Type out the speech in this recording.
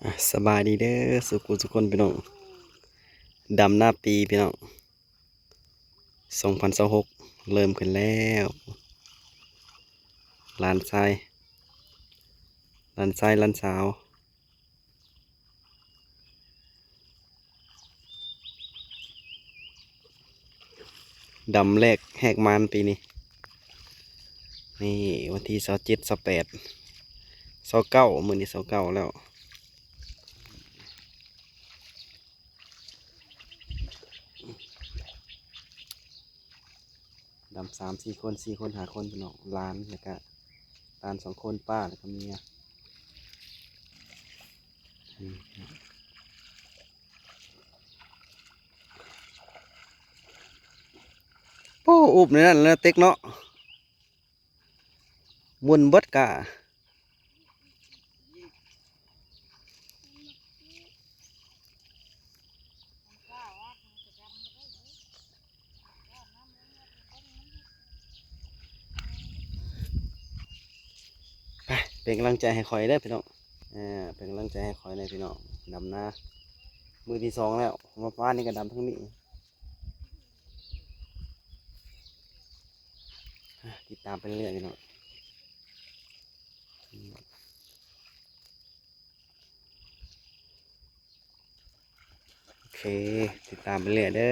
ອ່ະ ສະບາຍດີເດີ ສູ່ຜູ້ສູ່ຄົນພີ່ນ້ອງ. ດຳນາປີພີ່ນ້ອງ ສອງພັນຊາວຫົກ ເລີ່ມຂຶ້ນແລ້ວ. ຫຼານຊາຍ ຫຼານຊາຍ ຫຼານສາວ ດຳແລກແຮກມານປີນີ້. ນີ້ວັນທີຊາວເຈັດ ຊາວແປດ ຊາວເກົ້າ ມື້ນີ້ຊາວເກົ້າແລ້ວ. ດຳສາມສີ່ຄົນ ສີ່ຄົນຫ້າຄົນພີ່ນ້ອງ ຫຼານ ແລ້ວກະຫຼານສອງຄົນ ປ້າ ແລ້ວກະເມຍ. ໂອ້ ອຸບໃນນັ້ນແຫຼະເຕັກເນາະ ໝຸ່ນເບິດກະ. ໄປ ເປັນກຳລັງໃຈໃຫ້ຂ້ອຍເດີພີ່ນ້ອງ. ເປັນກຳລັງໃຈໃຫ້ຂ້ອຍແດ່ພີ່ນ້ອງ ດຳນາມື້ທີສອງແລ້ວ. ມື້ວານນີ້ກະດຳທາງນີ້. ຕິດຕາມໄປເລື້ອຍໆ ພີ່ນ້ອງ. ໂອເຄ ຕິດຕາມໄປເລື້ອຍເດີ.